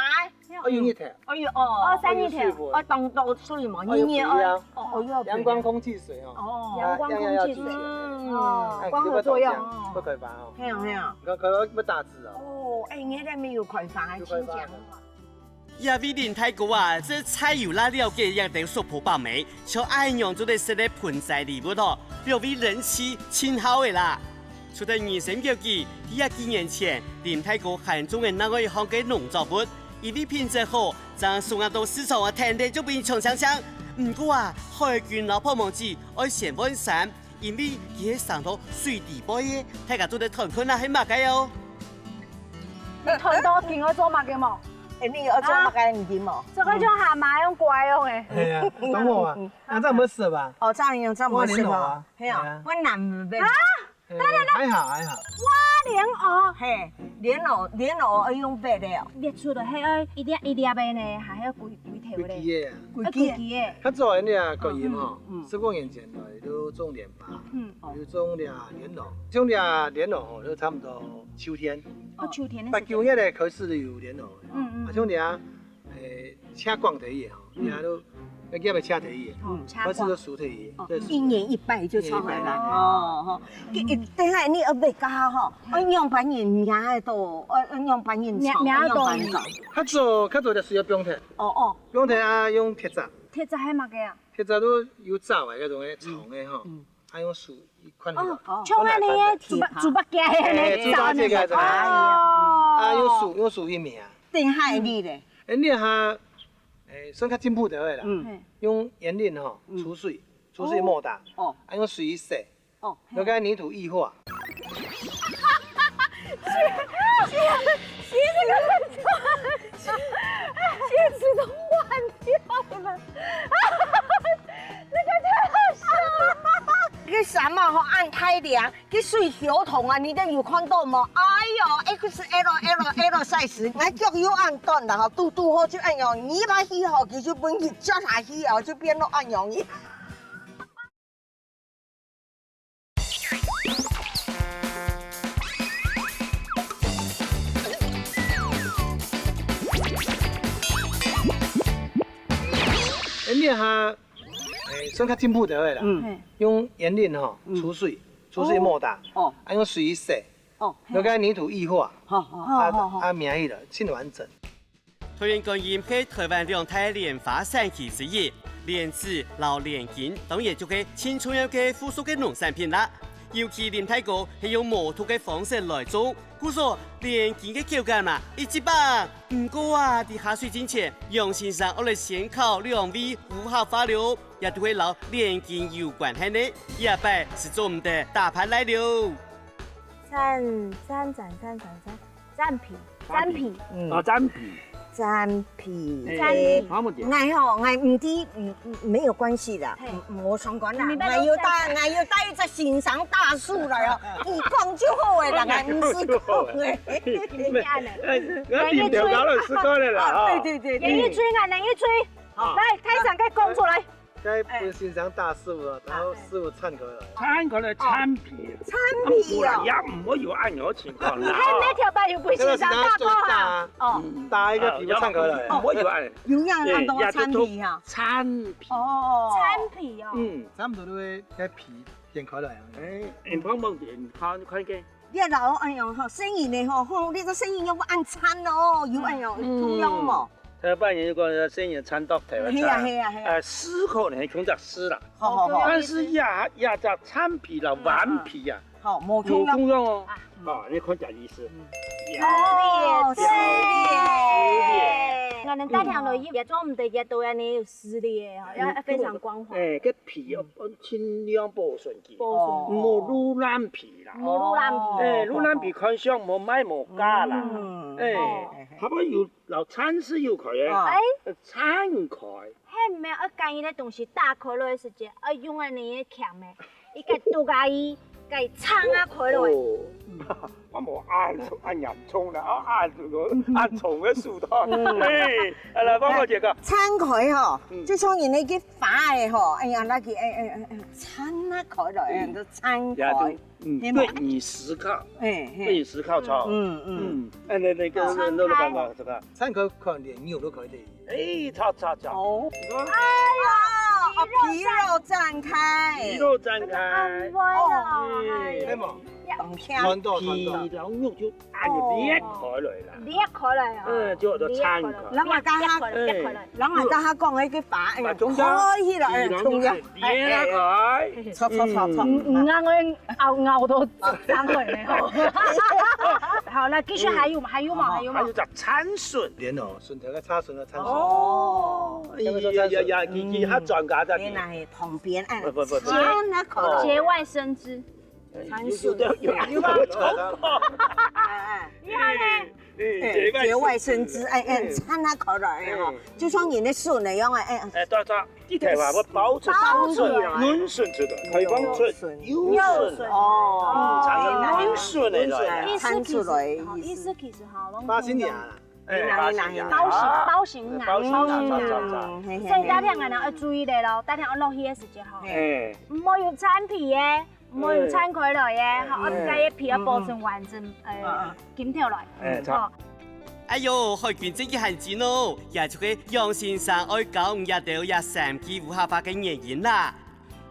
哦，有一條。哎喲，哦，哦，三日天，哦，有水分。哦，當多水嘛，哦，有日日哦，肥料。哦，哦，有肥料。陽光、空氣、水哦。哦。啊，陽光、空氣、水。樣樣要齊。嗯。哦，哎，光合作用。你要種這樣，哦。不可以吧？哦。係啊，係啊。你看，可能會打籽哦。哦，哎，你那邊有開發，有開發。真強。這位林大哥啊，這菜有辣了解，也得說婆把妹，像恁樣做得食个盆栽禮物哦，這位人氣盡好个啦。 除忒人參枸杞，在幾年前，林大哥還種个另外一項个農作物，因為品質好，正送啊到市場啊，天天就分人搶搶搶。毋過啊，海軍摎泡泡子愛先換衫，因為佢係生到水底背个，大家做得看看啊，係麼个哦。你看到佢愛做麼个無？哎，你愛做麼个，你知無？這个就還蠻用乖用誒。哎呀，等我啊，啊，這樣不是吧？哦，這樣用，這樣不是吧？係啊，我男的。啊？ 哎，還好，還好。哇，蓮藕。嘿，蓮藕，蓮藕愛用挖个哦。挖出來，係愛一粒一粒个呢，還係規，規條个？規支个啊。愛規支个。較早人啊，割葉吼，嗯，嗯。十多年前呢，就種蓮花，嗯。就種這蓮藕，種這蓮藕吼，就差不多秋天。哦，秋天个時間。八九月咧開始就有蓮藕，嗯，嗯，啊，像你啊， 誒，車光忒去吼，嗯。你看都，該葉仔車忒去，哦，車光。開始都熟忒去，哦，對，熟忒。一年一擺就出來啦。一年一擺。哦，吼。嗯。等下你愛挖个吼，愛仰般人摸得到，愛，愛仰般人搶，摸，摸得到。愛仰般搞。較早，較早就需要放忒。哦，哦。放忒啊，用鐵閘。鐵閘係麼个啊？鐵閘都有閘个，該種个長个吼。嗯。嗯。 還用手一看起來。哦，像恁樣个豬八，豬八戒个呢，哎，豬八戒个，哦。啊，用手，用手去摸。等下你咧？哎，你哈，哎，算較進步个啦。嗯。用園林吼，嗯。除水，除水摩打，哦。啊，用水洗，哦，嘿。要跟泥土異化。鞋子都換掉了。 這个衫啊吼，恁大領，佢水泅動啊，你等有看到無？哎喲，X L、L、L size，𠊎腳又恁短啦吼，拄拄好就恁樣，你把起好，佢就分你腳下去啊，就變到恁樣。 哎，你哈，哎，算較進步个啦。嗯。嘿。用園林吼，嗯。除水，除水摩打，哦。啊，用水洗，哦，嘿。要跟泥土異化，好，好。啊，好，好，好。啊，摸起來，盡完整。桃園觀音係台灣兩大蓮花產區之一，蓮子摎蓮根當然就係盡重要个附屬个農產品啦。尤其林大哥係用無毒个方式來種，故所蓮根个口感嘛，一級棒！毋過啊，在下水進前，楊先生愛來先考兩位烏客話了哦，也都係摎蓮根有關係呢，這擺係做毋得打敗來了。 層層層層層層層皮，層皮，哦，層皮，層皮，哎，好無？𠊎吼，𠊎毋知，嗯，沒有關係啦，無相關啦。𠊎有帶，𠊎有帶一隻先生大樹來哦，你講就好誒啦，𠊎毋識講誒。哎，𠊎面頭高了，識講了啦，哈。對對對，人一追啊，人一追，好，來，開始，該講出來。 該分先生大樹啊，然後師傅參過來。參過來層皮，層皮哦，也毋會有恁樣情況啦。你看那條白又分先生大過哈，哦，打一個皮參過來。毋會有恁，有樣恁多層皮哈，層皮，哦，層皮哦，嗯，差不多都會該皮掀開來啊。哎，你碰碰點，看看个。 你老哎喲吼，細人仔吼，吼，你這細人仔愛恁顫哦，有哎喲，通用無？頭擺人講細人顫到頭啊，係啊係啊係啊，呃，絲可能係共隻絲啦，好好好，但是呀呀隻層皮啦、頑皮啊，好，無無通用。共樣哦。啊，你看這意思，哦，係。係。可能大條了也做毋得，也都要你有實力哦，要非常光滑。哎，个皮要盡量保存佢，保存莫擼爛皮啦。莫擼爛皮。哎，擼爛皮看相無賣無價啦。嗯，哎，下背有摎層絲有開个，哎，層開。係毋係愛揀一個東西打開來个時節，愛用恁樣个鉗个，一個剁下去，該撐啊開來。哦，我無恁恁嚴重啦，啊恁恁重个手段。哎，來，芳芳姐講，撐開吼，就像人那個花个吼，哎呀，那個哎哎哎哎，撐啊開來，哎，都撐開。嗯，對你思考，哎，對你思考著。嗯嗯，嗯，哎，那那個那那個這個，參過可能連肉都可以。哎，著著著。哦，你看，哎呀，哦，皮肉綻開，皮肉綻開。哦，哎，係無？當香。穿到穿皮到。然後肉就哎裂開來啦。裂開來啊，嗯，就有個撐開。然後大家，哎，然後大家講那個花，哎呀，把中間開起來，皮然後中央，裂開。錯錯錯錯，嗯嗯，咬咬咬到張嘴了吼。好，來繼續，還有嗎？還有嗎？還有嗎？還有隻撐筍。蓮藕，筍頭个插筍啊，插筍。哦，哎呀呀呀，佢佢較專家个。原來旁邊哎，不不不不撐啊口，節外生枝，有有有有有。哎哎。哎，哎，節外生枝，哎哎，撐啊口了哎吼，就像人的筍一樣哎哎。哎，對對，地頭啊，我包出包出來嫩筍出來，可以放出幼筍，哦，嗯，產生嫩筍的來。哎，撐出來的意意思。思其實哈，巴西尼亞啦，哎，哪裡哪裡哪包型包型啊，包型啊，包型啊。差差差。嗯，嘿嘿所以大家啊，愛注意个咯，大家愛落去个時節吼，嘿，哎，毋好有層皮个，毋好有撐開來个，吼，愛該个皮要保存完整，呃，緊條來。哎，差。哎喲，海軍真个還精哦，也就係楊先生愛教你這兜也三句烏客話个原因啦。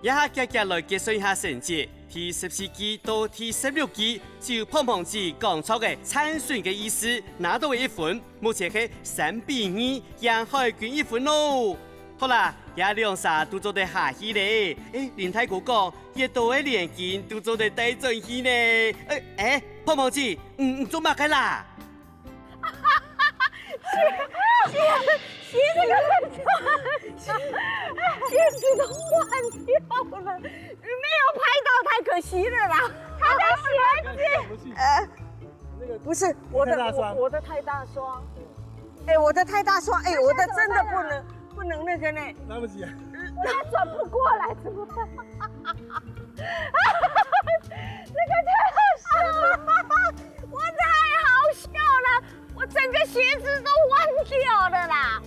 這下遽遽來計算一下成績，第十四句到第十六句，就胖胖子講著个撐筍个意思，拿到一分，目前係三比二，贏海軍一分咯。好啦，這兩儕都做得下去咧。誒，林大哥講，越多个連根都做得帶轉去呢。誒，誒，胖胖子，你你做麼个啦？ 鞋子都亂掉，鞋子都亂掉了，沒有拍到太可惜了啦。他的鞋子，不是我的，我我的太大双，哎，我的太大双，哎，我的真的不能不能那個呢，來不及啊。我要轉不過來，怎麼辦？這個太好笑了，我太好笑了。 我整個鞋子都換掉了啦！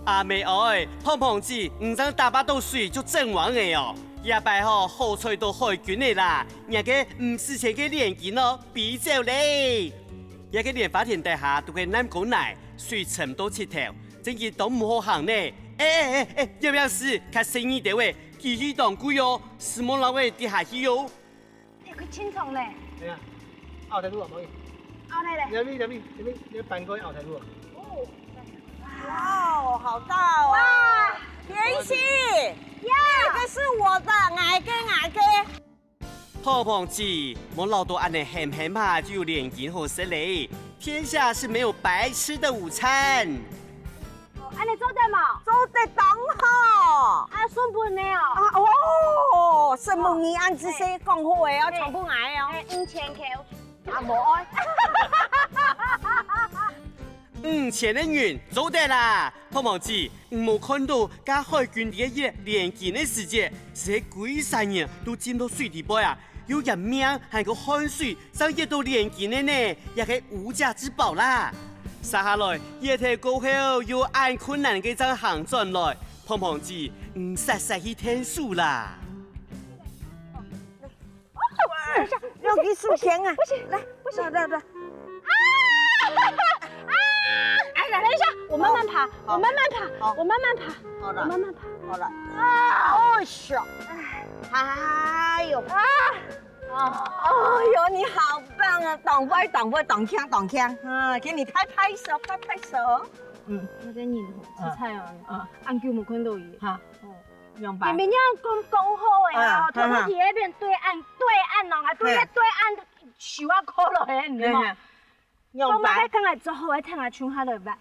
阿妹哀，胖胖子，毋正打飽到水就真橫个哦！這擺吼好彩到海軍个啦，若个毋使錢个連根哦，飛走咧！這个蓮花田底下都係爛溝泥，水深到膝頭，真經當毋好行呢！哎哎哎哎，有樣事，較細義兜仔，機器當貴哦，斯莫摎𠊎跌下去哦！ 哎，佢清爽嘞。哎呀，拗台路啊，毛宇，拗來嘞。你那邊那邊那邊那邊板溝拗台路啊。哦，哇哦，好大哦！哇，甜心，个，𠊎个。 胖胖姊，莫恅到恁呢喊喊下就有蓮根好食咧，天下是沒有白吃的午餐。哦，恁呢做得無？做得當好。啊，順分你哦。啊，哦，順分你恁仔細講好个哦，哎，全部𠊎个哦。哎，五千塊。啊，無愛。五千个銀做得啦，胖胖姊， 你無看到該海軍在該挖蓮根个時節，係歸儕人都浸到水底背啊，用佢命還過汗水正挖到蓮根个呢，也係無價之寶啦。續下來，挖忒過後又恁困難个正行轉來，胖胖姊，你煞煞去𢯭手啦！ 等一下，讓你手牽啊！不行，來，不行，來，來，來。啊！啊！哎，等一下，我慢慢爬，好，我慢慢爬，好，我慢慢爬，好了，我慢慢爬。好了。啊！哦，是啊。哎呦！啊！哦，哦哟，你好棒啊！當會，當會，當強，當強啊！給你拍拍手，拍拍手。嗯，那個人吼，實在哦，啊，恁久無看到佢。哈。哦。 明明講講好个啊，啊，同佢去該片對岸，對岸哦，啊，對對岸手啊，摳落去，你知無？講麼个講來做好个，聽啊，衝下來吧。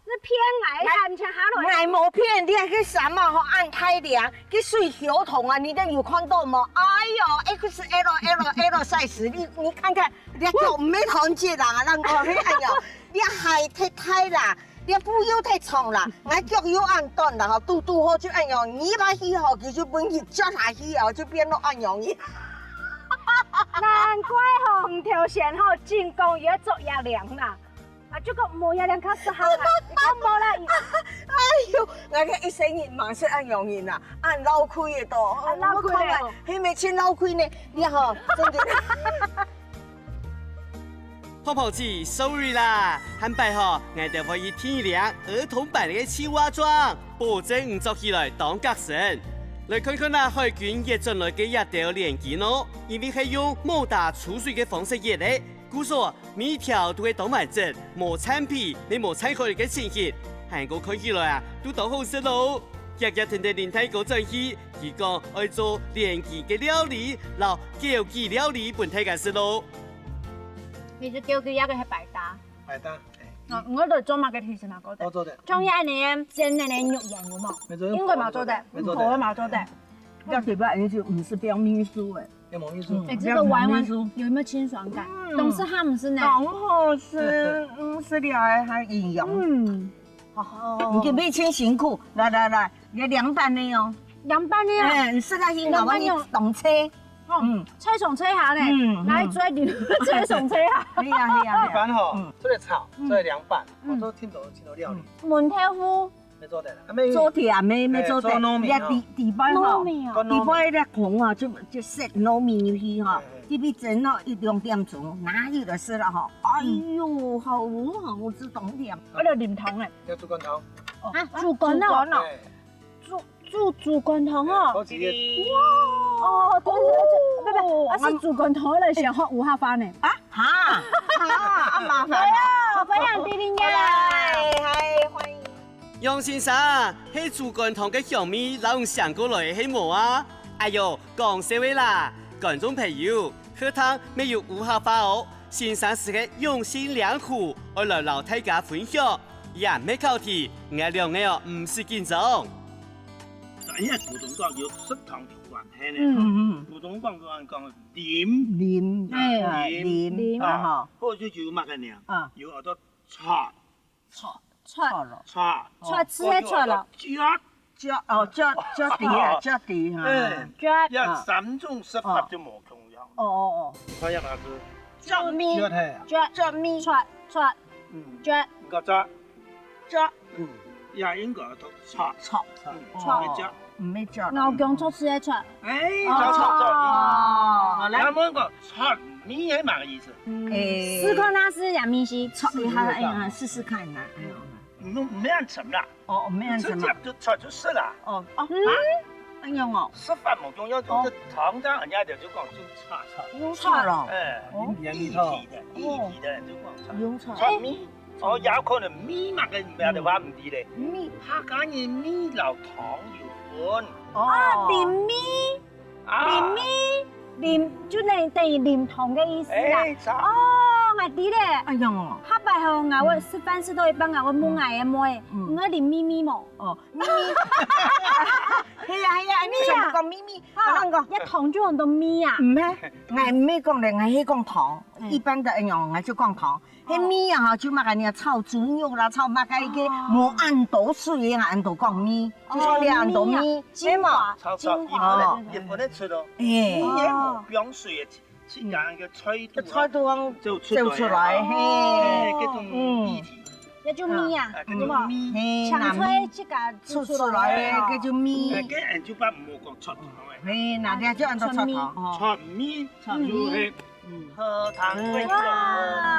你騙𠊎，還毋聽下來？𠊎無騙你，該衫啊，吼，恁大領，該水好痛啊，你等有看到無？哎喲，X L、L、L size，你你看看，你腳毋係團結啦，人講，哎喲，你鞋忒大啦。 你褲又忒長啦，𠊎腳又恁短啦，吼，堵堵好就恁樣，你把去吼，佢就分佢著下去哦，就變到恁樣。難怪吼，你頭先吼，真講佢愛著這領啦，啊，就講無這領較適合啦，你講無啦，哎喲，𠊎个一生人嘛係恁樣人啊，恁老氣个都，恁老氣个哦。係無真老氣呢？你吼，真个。 泡泡姐，sorry啦，下擺吼，𠊎兜會去訂一領兒童版个青蛙裝，保證你著起來當合身。來看看啊，海軍挖轉來个這兜蓮根哦，因為係用摩打出水个方式挖个，故所每條都會當完整，無殘皮，也無殘缺个情形，還過看起來啊，都當好食咯。遽遽跈等林大哥轉去，佢講愛做蓮根个料理，摎枸杞料理分大家食咯。 你係枸杞抑係白搭？白搭，哎。哦，𠊎來做麼个提示嘛，哥仔。我做得。像恁呢，煎个呢，肉圓有無？沒做得。應該嘛做得，沒做得。口味嘛做得。要嘴巴已經是五十標秘書哎。要毛秘書。嗯。哎，這個完完有沒有清爽感？嗯。當適合，毋係呢？當好食，嗯，食了還營養。嗯。哦。你準備真辛苦，來來來，你涼拌的哦。涼拌的哦。哎，你食下去，涼拌用。我們當脆。 哦，嗯。脆爽脆下呢，嗯，嗯。來，做一點脆爽脆下。係啊，係啊，係啊。一般吼，嗯。做得炒，嗯。做得涼拌，嗯。哦，都聽到，聽到料理。嗯。燜豆腐。沒做得啦，啊，沒。做甜的，沒做得。哎，做糯米哦。也底，底背吼，糯米哦。底背那孔啊，就，就塞糯米入去吼，哎，哎。入去蒸咯，一兩點鐘，拿去就食了吼。哎喲，嗯。好，好食，當甜。我來啉湯哎。要豬肝湯。哦。啊，豬肝哦。豬肝哦。哎。 豬，豬，豬肝湯哦。哎，好吃的。哇！哦，對，對，對，對，對，啊，係豬肝湯來先喝，有客話呢。啊？哈？哈？啊，麻煩了。哎呀，歡迎莅臨呀。嗨，嗨，歡迎。楊先生，係豬肝湯个香味摎你醒過來係無啊？哎喲，講笑个啦，觀眾朋友， 客廳乜有無客話哦，先生係个用心良苦，愛來摎大家分享，也毋係考題，𠊎兩個哦，毋使緊張。但係古董講有食堂有關係呢。嗯。嗯，嗯。古董講講講啉，啉，哎。啊，啉，啉。啊，啊，哈。或者就有麼个呢？啊。有好多茶， 啜，啜，啜咯。啜。啜，食个啜咯。啜。啜，哦，啜，啜地啊，啜地哈。哎，啜。這三種食法就無共樣。哦，哦，哦。你看一下子。啜米。啜係啊。啜，啜米。啜，啜。嗯。啜。你講啜。啜。嗯，也應該讀啜。啜。嗯，哦。啜。 毋係啜。牛薑啜係啜。哎，哦。啜，啜，啜。哦。好，來。咱們講啜米係麼个意思？嗯，哎。試看啊，試一下米係。啜一下，哎呀，試試看啊，哎呀。毋，毋係恁深啦。哦，毋係恁深啊。直接就啜就食啦。哦，哦，嗯。啊？恁樣哦。食法無共樣，就係湯湯，人家就，就講就啜。啜。啜咯。哎，哦。一體的，一體的，就講啜。用啜。啜米。 哦，也可能米麼个名个話毋知咧。米。客家人米摎湯有分。哦。啊，啉米。啊。淋米，淋，就等於，等於淋糖个意思啊。哎，著。哦，𠊎知咧。哎呀，下擺吼，𠊎會食飯食到一半，𠊎會問𠊎个妹，嗯。你愛淋米米無？哦，米米。係啊，係啊，你全部講米米。哈，𠊎同你講。這糖就很多米啊。毋係，𠊎毋係講咧，𠊎係講糖。嗯。一般个恁樣，𠊎就講糖。 該米啊，就麼个呢，炒豬肉啦，炒麼个个，哦。無恁多水个，恁多講米，就炒了恁多米，哦，米啊，對無？精華，著，著，精華。一分，哦。一分个出咯。哎。米也無放水个，自家个菜肚啊，菜肚啊，就出來啊。就出來，嘿。哎，這種液體。嗯。這種米啊，哎，這種米。嘿，香菜自家出出來个，這種米。哎，這樣就毋好講出糖个。嘿，該這就安到出糖，出米。哦。出米，出米。就係 嗯。荷塘粿條。啊，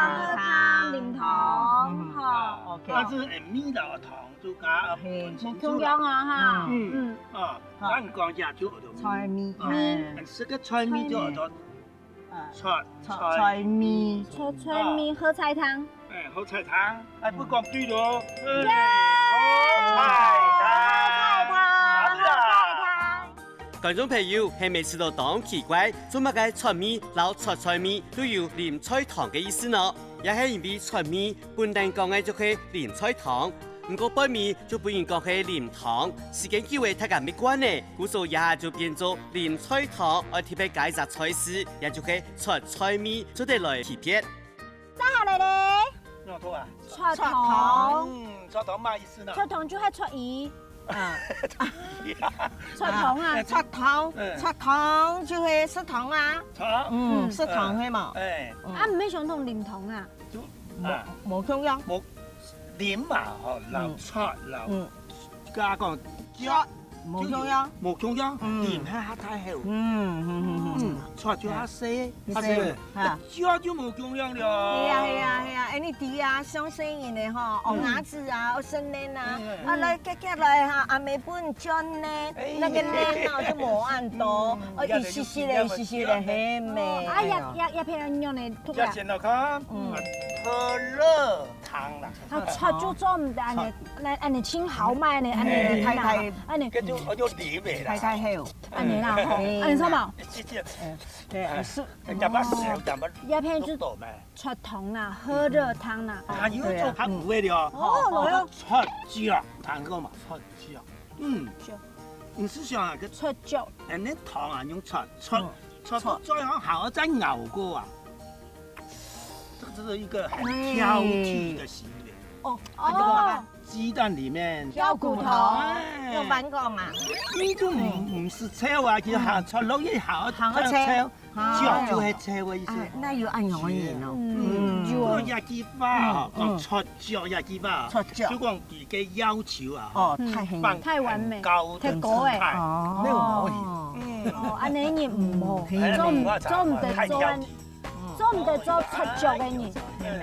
荷塘淋糖，嗯。吼。啊，OK。但係，欸，米摎糖就加，嘿，無共樣啊，哈。嗯。嗯。啊，好。咱講也就有得米。菜米，啊，嗯。食个菜米就有得菜，菜，菜，菜米。菜，菜米，啊。荷菜湯。欸，荷菜湯，欸，毋講對咯。耶！欸，荷菜湯。荷菜湯，荷菜湯。 觀眾朋友，係毋係試著當奇怪，做麼个出米摎出菜米都有淋菜糖个意思呢？也係因為出米本來講个就係淋菜糖，毋過背尾就分人講係淋糖，時間久了大家毋慣呢，故所這下就變做淋菜糖，愛特別加一隻菜字，也就係出菜米，做得來區別。再下來咧，仰讀啊？出糖。嗯，出糖麼意思呢？出糖就係出油。 啊。出糖啊。欸，出糖，嗯。出糖就係食糖啊。糖。嗯，嗯。食糖係無？欸。嗯。啊，毋係相同淋糖啊？就，無，啊。無共樣。無，淋嘛，吼，摎，嗯。出，摎，嗯。加講，出，無共樣。無共樣，嗯。淋係較大口。嗯，嗯，嗯，嗯。嗯，出就較細，較細。較細。 哈。這就無共樣了。係啊，係啊，係啊，欸，你知啊，像細人仔吼，嗯。學牙齒啊，學舌瀾啊，嗯。啊，來，遽遽來哈，阿姆分你轉呢，欸。該个瀾哦，就無恁多，嗯。哦，一息息仔，一息息仔，係咩？哦，啊，這，這，這片仰呢，讀啊。這先來看，嗯。嗯，喝熱糖啦。啊，出就做毋得恁呢，出。恁，恁呢清好賣呢，恁呢嗯，淋啦，太太，恁呢。該就，哦，就淋的啦。太太好。恁呢啦，吼，嗯。恁呢做無？謝謝。嗯，對，是。 人家把手，人家把這片就錄到咩？出糖啦，喝熱湯啦。啊，有做較苦个了。哦，來哦。出腳，聽過嘛？出腳。嗯。腳。你是想啊，該出腳。恁呢糖啊，用出，出，嗯。出到最後還要再咬過啊。這個真的一個很挑剔的行為。哎。哦。啊，這個哦。 雞蛋裡面挑骨頭。哎。仰般講啊？你就毋，嗯。毋使炒啊，其實行出落去行，行个炒。炒，啊。腳就係炒个意思。啊，該有恁樣个人哦。嗯，嗯。有啊。不過這句話哦，嗯，嗯。講出腳這句話哦，出腳。就講佢个要求啊，哦，嗯。太很，放太完美，很高的姿態。太高欸。哦。沒有毛病。嗯。哦，恁呢人毋好，嗯。做毋，做毋得做恁，太挑剔。做毋得做出腳个人。嗯。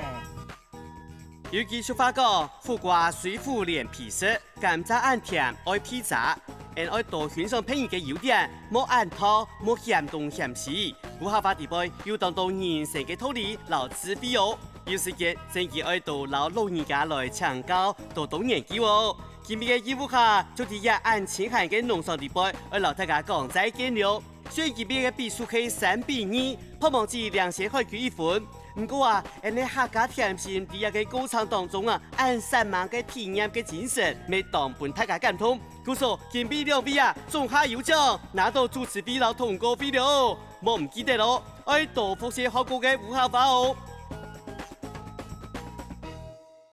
有句俗話講，苦瓜雖苦連皮食，甘蔗恁甜愛皮渣。𫣆愛多欣賞別人个優點，莫恁討，莫嫌東嫌西。烏客話裡背有當多人生个道理摎智慧哦。有時間正經愛多摎老人家來請教，多多研究哦。今晡日个異鄉客就在這恁清閒个農場裡背，愛摎大家講再見了。 雖然今晡日个比數係三比二，盼望只領先海軍一分。毋過啊，𫣆俚客家甜心在這个過程當中啊，恁煞猛个體驗个精神，乜當分大家感動。故所，今晡日兩位啊，總下有獎，拿到主持費摎通告費了哦。莫毋記得哦，愛多複習學過个烏客話哦。